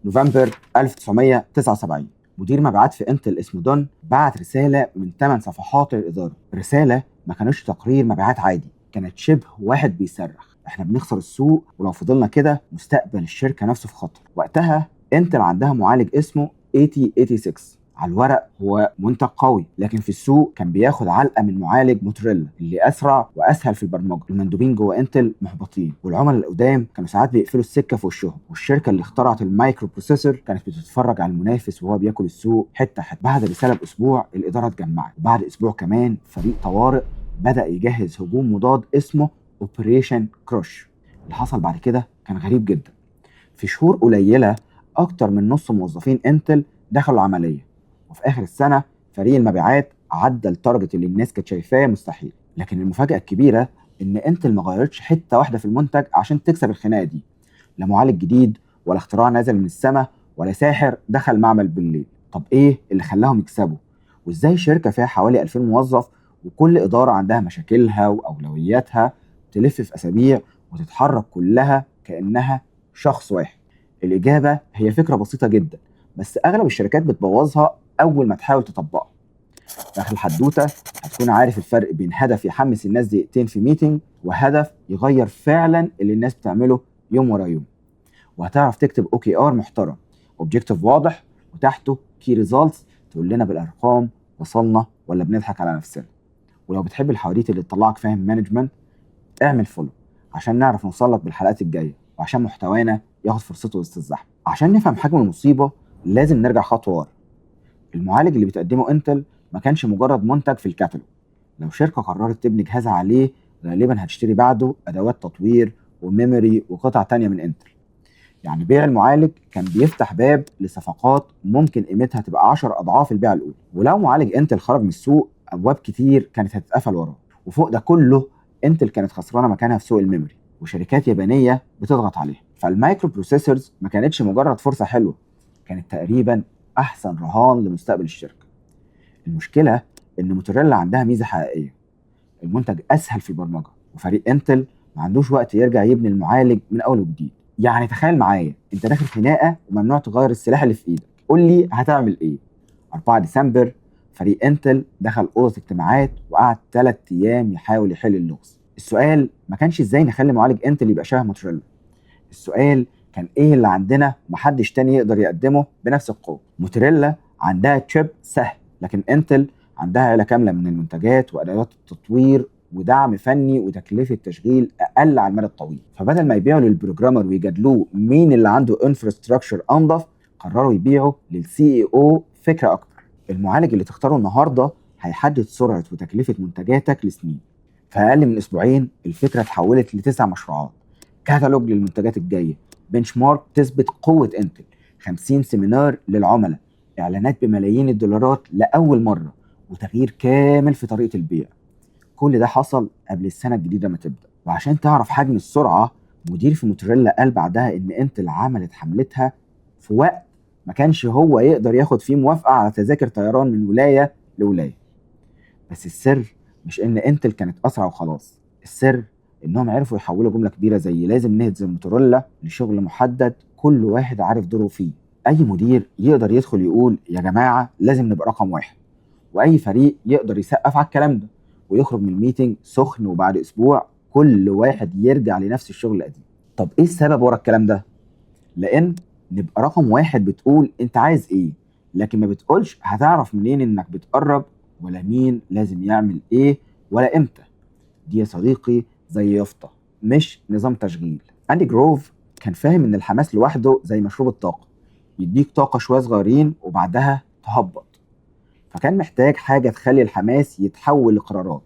نوفمبر 1979، مدير مبيعات في انتل اسمه دون بعت رسالة من 8 صفحات للاداره. رسالة ما كانوش تقرير مبيعات عادي، كانت شبه واحد بيصرخ: احنا بنخسر السوق، ولو فضلنا كده مستقبل الشركة نفسه في خطر. وقتها انتل عندها معالج اسمه 8086، على الورق هو منتج قوي، لكن في السوق كان بياخد علقه من معالج موتوريلا اللي اسرع واسهل في البرمجة. المندوبين جوه انتل محبطين، والعملاء القدام كانوا ساعات بيقفلوا السكة في وشهم، والشركة اللي اخترعت ال microprocessor كانت بتتفرج على المنافس وهو بياكل السوق حتة حته. بعد الرسالة باسبوع الادارة اتجمعت، وبعد اسبوع كمان فريق طوارئ بدا يجهز هجوم مضاد اسمه Operation Crush. اللي حصل بعد كده كان غريب جدا. في شهور قليله اكتر من نص موظفين انتل دخلوا العمليه، وفي اخر السنة فريق المبيعات عدى ال target اللي الناس كانت شايفاه مستحيل. لكن المفاجاة الكبيرة ان انتل ما غيرتش حتة واحدة في المنتج عشان تكسب الخناقة دي، لا معالج جديد ولا اختراع نزل من السماء ولا ساحر دخل معمل بالليل. طب ايه اللي خلاهم يكسبوا؟ وازاي شركة فيها حوالي 2000 موظف وكل ادارة عندها مشاكلها واولوياتها تلف في اسابيع وتتحرك كلها كانها شخص واحد؟ الاجابة هي فكرة بسيطة جدا، بس اغلب الشركات بتبوظها اول ما تحاول تطبقها. في اخر الحدوتة هتكون عارف الفرق بين هدف يحمس الناس دقيقتين في meeting وهدف يغير فعلا اللي الناس بتعمله يوم ورا يوم، وهتعرف تكتب OKR محترم، objective واضح وتحته key results تقول لنا بالارقام وصلنا ولا بنضحك على نفسنا. ولو بتحب الحواديت اللي تطلعك فاهم management، اعمل follow عشان نعرف نوصل لك بالحلقات الجايه، وعشان محتوانا ياخد فرصته وسط الزحمة. عشان نفهم حجم المصيبة لازم نرجع خطوة ورا. المعالج اللي بتقدمه انتل ما كانش مجرد منتج في الكتالوج. لو شركة قررت تبني جهازها عليه غالبا هتشتري بعده ادوات تطوير و memory وقطع تانية من انتل. يعني بيع المعالج كان بيفتح باب لصفقات ممكن قيمتها تبقى 10 اضعاف البيعة الاولى، ولو معالج انتل خرج من السوق ابواب كتير كانت هتتقفل وراه. وفوق ده كله انتل كانت خسرانة مكانها في سوق ال memory، وشركات يابانية بتضغط عليها. فال microprocessors ما كانتش مجرد فرصة حلوه، كانت تقريبا احسن رهان لمستقبل الشركة. المشكلة ان موتوريلا عندها ميزة حقيقيه، المنتج اسهل في البرمجة، وفريق انتل ما عندوش وقت يرجع يبني المعالج من اول وجديد. يعني تخيل معايا انت داخل خناقه وممنوع تغير السلاح اللي في ايدك، قول لي هتعمل ايه؟ 4 ديسمبر فريق انتل دخل اوضة اجتماعات وقعد 3 ايام يحاول يحل اللغز. السؤال ما كانش ازاي نخلي معالج انتل يبقى شبه موتوريلا، السؤال كان ايه اللي عندنا ومحدش تاني يقدر يقدمه بنفس القوة. موتوريلا عندها chip سهل، لكن انتل عندها عيله كاملة من المنتجات وادوات التطوير ودعم فني وتكلفة تشغيل اقل على المدى الطويل. فبدل ما يبيعوا لل programmer ويجادلوه مين اللي عنده infrastructure انضف، قرروا يبيعوا لل CEO فكرة اكبر. المعالج اللي تختاره النهارده هيحدد سرعة وتكلفة منتجاتك لسنين. في اقل من اسبوعين الفكرة اتحولت لتسع مشروعات، كتالوج للمنتجات الجايه، benchmark تثبت قوة انتل، 50 seminar للعملاء، اعلانات بملايين الدولارات لاول مرة، وتغيير كامل في طريقه البيع. كل ده حصل قبل السنة الجديدة ما تبدا. وعشان تعرف حجم السرعه، مدير في موتوريلا قال بعدها ان انتل عملت حملتها في وقت ما كانش هو يقدر ياخد فيه موافقة على تذاكر طيران من ولاية لولاية. بس السر مش ان انتل كانت اسرع وخلاص، السر انهم عرفوا يحولوا جملة كبيرة زي لازم نهزم موتوريلا لشغل محدد كل واحد عارف دوره فيه. اي مدير يقدر يدخل يقول يا جماعة لازم نبقى رقم واحد، واي فريق يقدر يسقف على الكلام ده ويخرج من ال meeting سخن، وبعد اسبوع كل واحد يرجع لنفس الشغل القديم. طب ايه السبب ورا الكلام ده؟ لان نبقى رقم واحد بتقول انت عايز ايه، لكن ما بتقولش هتعرف منين انك بتقرب، ولا مين لازم يعمل ايه، ولا امتى. دي يا صديقي زي يافطة مش نظام تشغيل. اندي جروف كان فاهم ان الحماس لوحده زي مشروب الطاقة، يديك طاقة شوية صغيرين وبعدها تهبط. فكان محتاج حاجة تخلي الحماس يتحول لقرارات،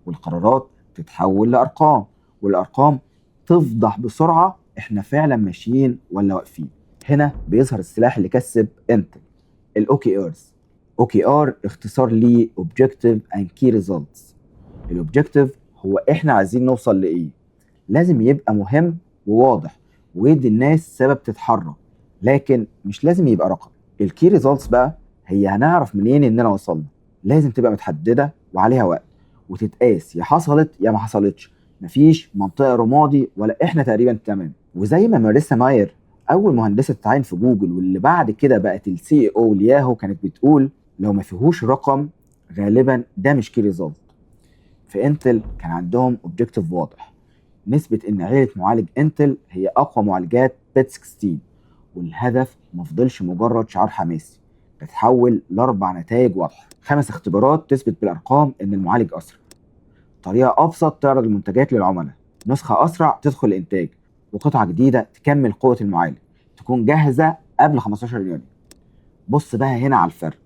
والقرارات تتحول لأرقام، والأرقام تفضح بسرعة احنا فعلا ماشيين ولا واقفين. هنا بيظهر السلاح اللي كسب انتل، ال OKRs. OKR اختصار ل Objective and Key Results. ال objective هو احنا عايزين نوصل لايه، لازم يبقى مهم وواضح ويدي الناس سبب تتحرك، لكن مش لازم يبقى رقم. ال key results بقى هي هنعرف منين اننا وصلنا، لازم تبقى متحدده وعليها وقت وتتقاس، يا حصلت يا ما حصلتش، مفيش منطقة رمادي ولا احنا تقريبا تمام. وزي ما ماريسا ماير اول مهندسه تتعين في جوجل واللي بعد كده بقت ال CEO لياهو كانت بتقول لو ما فيهوش رقم غالبا ده مش key result. في انتل كان عندهم objective واضح، نسبة ان عيلة معالج انتل هي اقوى معالجات bit 16، والهدف ما فضلش مجرد شعار حماسي، تتحول لاربع نتائج واضحة: 5 اختبارات تثبت بالارقام ان المعالج اسرع، طريقة ابسط تعرض المنتجات للعملاء، نسخة اسرع تدخل الانتاج، وقطعة جديدة تكمل قوة المعالج تكون جاهزة قبل 15 يونيو. بص بقى هنا على الفرق.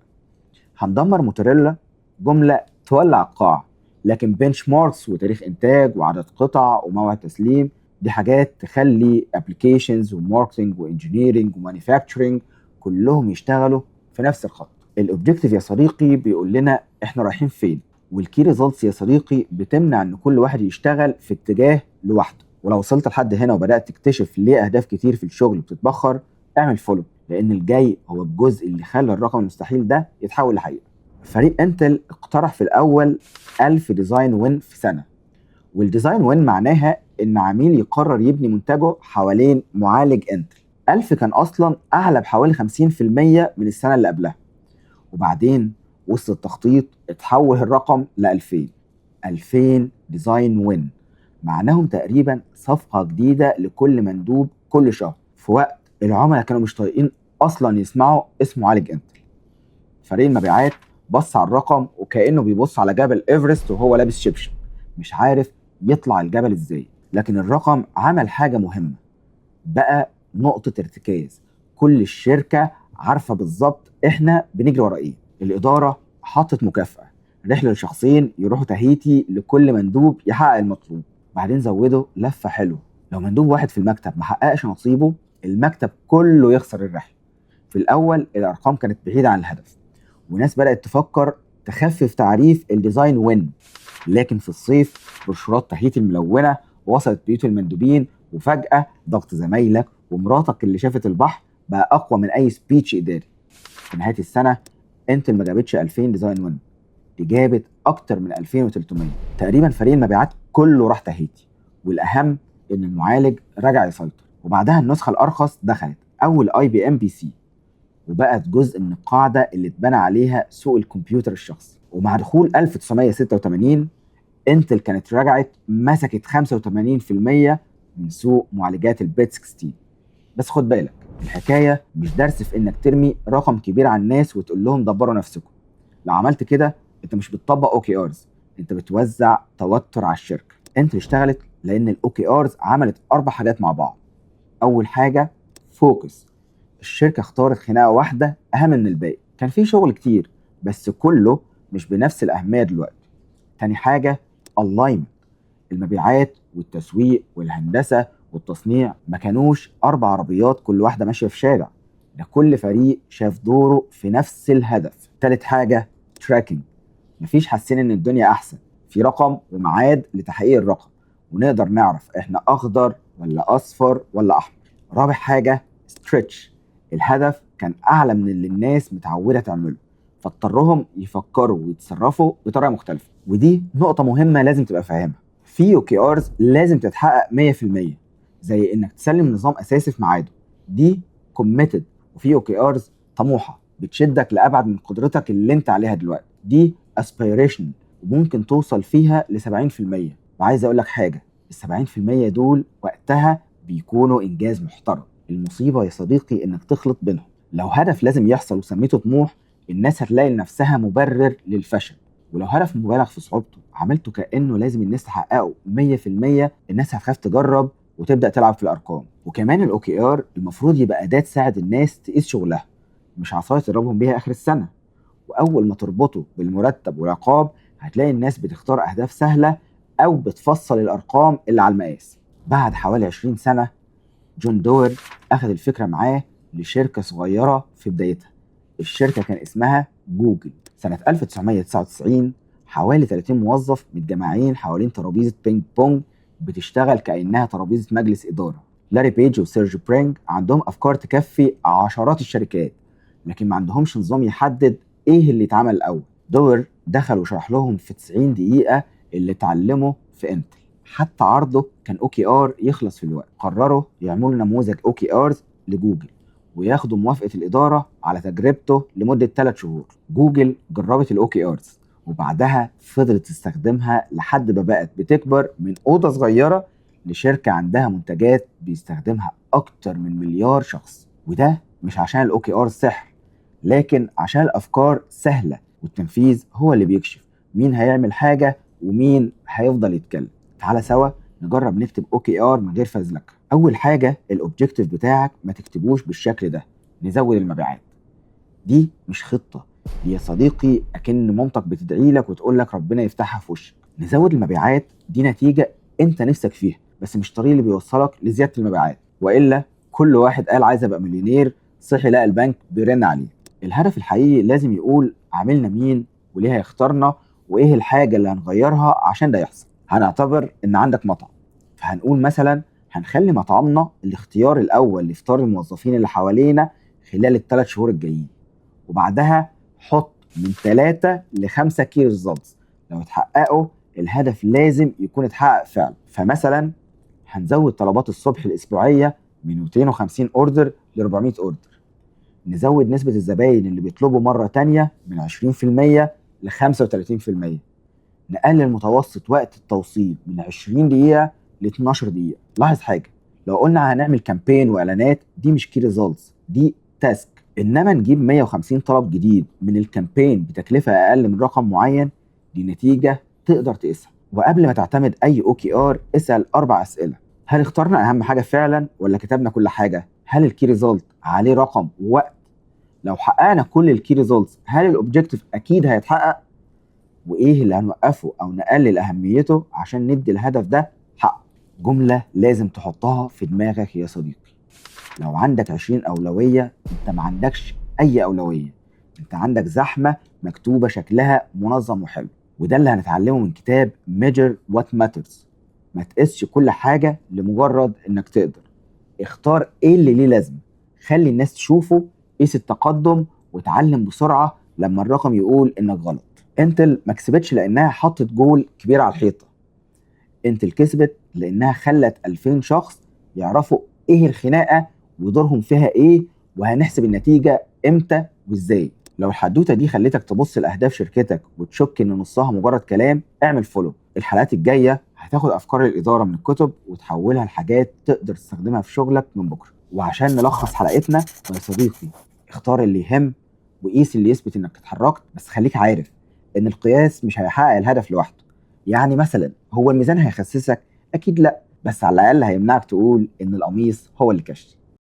هندمر موتوريلا جملة تولع القاعة، لكن benchmarks وتاريخ انتاج وعدد قطع وموعد تسليم دي حاجات تخلي applications و marketing و engineering و manufacturing كلهم يشتغلوا في نفس الخط. ال objective يا صديقي بيقول لنا احنا رايحين فين، وال key results يا صديقي بتمنع ان كل واحد يشتغل في اتجاه لوحده. ولو وصلت لحد هنا وبدات تكتشف ليه اهداف كتير في الشغل بتتبخر، اعمل follow، لان الجاي هو الجزء اللي خلى الرقم المستحيل ده يتحول لحقيقة. فريق انتل اقترح في الاول 1000 design win في سنة، وال design win معناها ان عميل يقرر يبني منتجه حوالين معالج انتل. 1000 كان اصلا اعلى بحوالي 50% من السنة اللي قبلها، وبعدين وسط التخطيط اتحول الرقم ل 2000. 2000 design win معناهم تقريبا صفقة جديدة لكل مندوب كل شهر، في وقت العملاء كانوا مش طايقين اصلا يسمعوا اسم معالج انتل. فريق المبيعات بص على الرقم وكانه بيبص على جبل ايفرست وهو لابس شبشب، مش عارف يطلع الجبل ازاي. لكن الرقم عمل حاجة مهمة، بقى نقطة ارتكاز، كل الشركة عارفه بالظبط احنا بنجري ورا ايه. الادارة حطت مكافاة رحله لشخصين يروحوا تهيتي لكل مندوب يحقق المطلوب. بعدين زودوا لفه حلوة، لو مندوب واحد في المكتب ما حققش نصيبه المكتب كله يخسر الرحلة. في الاول الارقام كانت بعيدة عن الهدف، وناس بدات تفكر تخفف تعريف ال design win، لكن في الصيف بروشورات تهيتي الملونة وصلت بيوت المندوبين، وفجاة ضغط زمايلك ومراتك اللي شافت البحر بقى اقوى من اي speech اداري. في نهاية السنة انتل ما جابتش 2000 design win، دي جابت اكتر من 2300 تقريبا. فريق المبيعات كله راح تهيتي، والاهم ان المعالج رجع يسيطر. وبعدها النسخة الارخص دخلت، اول IBM PC، وبقت جزء من القاعدة اللي اتبنى عليها سوق الكمبيوتر الشخصي. ومع دخول 1986 انتل كانت رجعت مسكت 85% من سوق معالجات ال bit 16. بس خد بالك، الحكاية مش درس في انك ترمي رقم كبير على الناس وتقول لهم دبروا نفسكم. لو عملت كده انت مش بتطبق OKRs، انت بتوزع توتر على الشركة. انتل اشتغلت لان ال OKRs عملت اربع حاجات مع بعض. اول حاجة focus، الشركة اختارت خناقه واحدة اهم من الباقي. كان في شغل كتير بس كله مش بنفس الاهمية دلوقتي. تاني حاجة alignment، المبيعات والتسويق والهندسة والتصنيع ما كانوش اربع عربيات كل واحدة ماشية في شارع، ده كل فريق شاف دوره في نفس الهدف. تالت حاجة tracking، مفيش حاسين ان الدنيا احسن، في رقم وميعاد لتحقيق الرقم، ونقدر نعرف احنا اخضر ولا اصفر ولا احمر. رابع حاجة stretch، الهدف كان اعلى من اللي الناس متعوده تعمله، فاضطرهم يفكروا ويتصرفوا بطريقة مختلفة. ودي نقطة مهمة لازم تبقى فاهمها، في OKRs لازم تتحقق 100%، زي انك تسلم نظام اساسي في ميعاده، دي committed. وفي OKRs طموحه بتشدك لابعد من قدرتك اللي انت عليها دلوقتي، دي aspiration، وممكن توصل فيها ل 70%. وعايز اقول لك حاجة، ال 70% دول وقتها بيكونوا انجاز محترم. المصيبة يا صديقي انك تخلط بينهم. لو هدف لازم يحصل وسميته طموح، الناس هتلاقي لنفسها مبرر للفشل. ولو هدف مبالغ في صعوبته عملته كانه لازم الناس تحققه 100%، الناس هتخاف تجرب وتبدا تلعب في الارقام. وكمان ال OKR المفروض يبقى اداه تساعد الناس تقيس شغلها، مش عصاية تضربهم بيها اخر السنة. واول ما تربطه بالمرتب والعقاب هتلاقي الناس بتختار اهداف سهلة او بتفصل الارقام اللي على المقاس. بعد حوالي 20 سنة جون دور اخذ الفكرة معاه لشركة صغيرة في بدايتها. الشركة كان اسمها جوجل. سنة 1999 حوالي 30 موظف متجمعين حوالين ترابيزة بينج بونج بتشتغل كانها ترابيزة مجلس ادارة. لاري بيج وسيرجي برين عندهم افكار تكفي عشرات الشركات، لكن ما عندهمش نظام يحدد ايه اللي يتعمل الاول. دور دخل وشرح لهم في 90 دقيقة اللي اتعلمه في انتل، حتى عرضه كان OKR يخلص في الوقت. قرروا يعملوا نموذج OKRs لجوجل وياخدوا موافقة الادارة على تجربته لمدة 3 شهور. جوجل جربت ال OKRs وبعدها فضلت تستخدمها لحد ما بقت بتكبر من اوضة صغيرة لشركة عندها منتجات بيستخدمها اكتر من مليار شخص. وده مش عشان ال OKR سحر، لكن عشان الافكار سهلة والتنفيذ هو اللي بيكشف مين هيعمل حاجة ومين هيفضل يتكلم. تعالى سوا نجرب نكتب OKR من غير فزلكه. اول حاجة، ال objective بتاعك ما تكتبوش بالشكل ده، نزود المبيعات. دي مش خطه، دي يا صديقي اكن مامتك بتدعي لك وتقول لك ربنا يفتحها في وشك. نزود المبيعات دي نتيجة انت نفسك فيها، بس مش الطريق اللي بيوصلك لزيادة المبيعات، والا كل واحد قال عايز ابقى مليونير صحي لقى البنك بيرن عليه. الهدف الحقيقي لازم يقول عميلنا مين وليه هيختارنا وايه الحاجة اللي هنغيرها عشان ده يحصل. هنعتبر ان عندك مطعم، فهنقول مثلا هنخلي مطعمنا الاختيار الاول لافطار الموظفين اللي حوالينا خلال ال3 شهور الجايين، وبعدها حط من 3 ل5 key results لو اتحققوا الهدف لازم يكون اتحقق فعلا. فمثلا هنزود طلبات الصبح الاسبوعية من 250 order ل 400 order، نزود نسبه الزباين اللي بيطلبوا مرة تانية من 20% ل 35%، نقلل متوسط وقت التوصيل من 20 دقيقة ل 12 دقيقة. لاحظ حاجة، لو قلنا هنعمل campaign واعلانات دي مش key results، دي task. انما نجيب 150 طلب جديد من ال campaign بتكلفه اقل من رقم معين، دي نتيجة تقدر تقيسها. وقبل ما تعتمد اي OKR اسال 4 اسئلة: هل اخترنا اهم حاجة فعلا ولا كتبنا كل حاجة؟ هل ال key result عليه رقم ووقت؟ لو حققنا كل ال key results هل ال objective اكيد هيتحقق؟ وايه اللي هنوقفه او نقلل اهميته عشان ندي الهدف ده حقه؟ جملة لازم تحطها في دماغك يا صديقي: لو عندك 20 اولوية انت ما عندكش اي اولوية، انت عندك زحمة مكتوبة شكلها منظم وحلو. وده اللي هنتعلمه من كتاب Measure What Matters. ما تقيسش كل حاجة لمجرد انك تقدر، اختار ايه اللي ليه لازمه، خلي الناس تشوفه، قيس التقدم، وتعلم بسرعة لما الرقم يقول انك غلط. انتل ما كسبتش لانها حطت جول كبير على الحيطة، انتل كسبت لانها خلت 2000 شخص يعرفوا ايه الخناقة ودورهم فيها ايه، وهنحسب النتيجة امتى وازاي. لو الحدوتة دي خلتك تبص لاهداف شركتك وتشك ان نصها مجرد كلام، اعمل follow. الحلقات الجاية هتاخد افكار الادارة من الكتب وتحولها لحاجات تقدر تستخدمها في شغلك من بكره. وعشان نلخص حلقتنا يا صديقي، اختار اللي يهم وقيس اللي يثبت انك اتحركت، بس خليك عارف ان القياس مش هيحقق الهدف لوحده. يعني مثلا هو الميزان هيخسسك؟ اكيد لا، بس على الاقل هيمنعك تقول ان القميص هو اللي كش.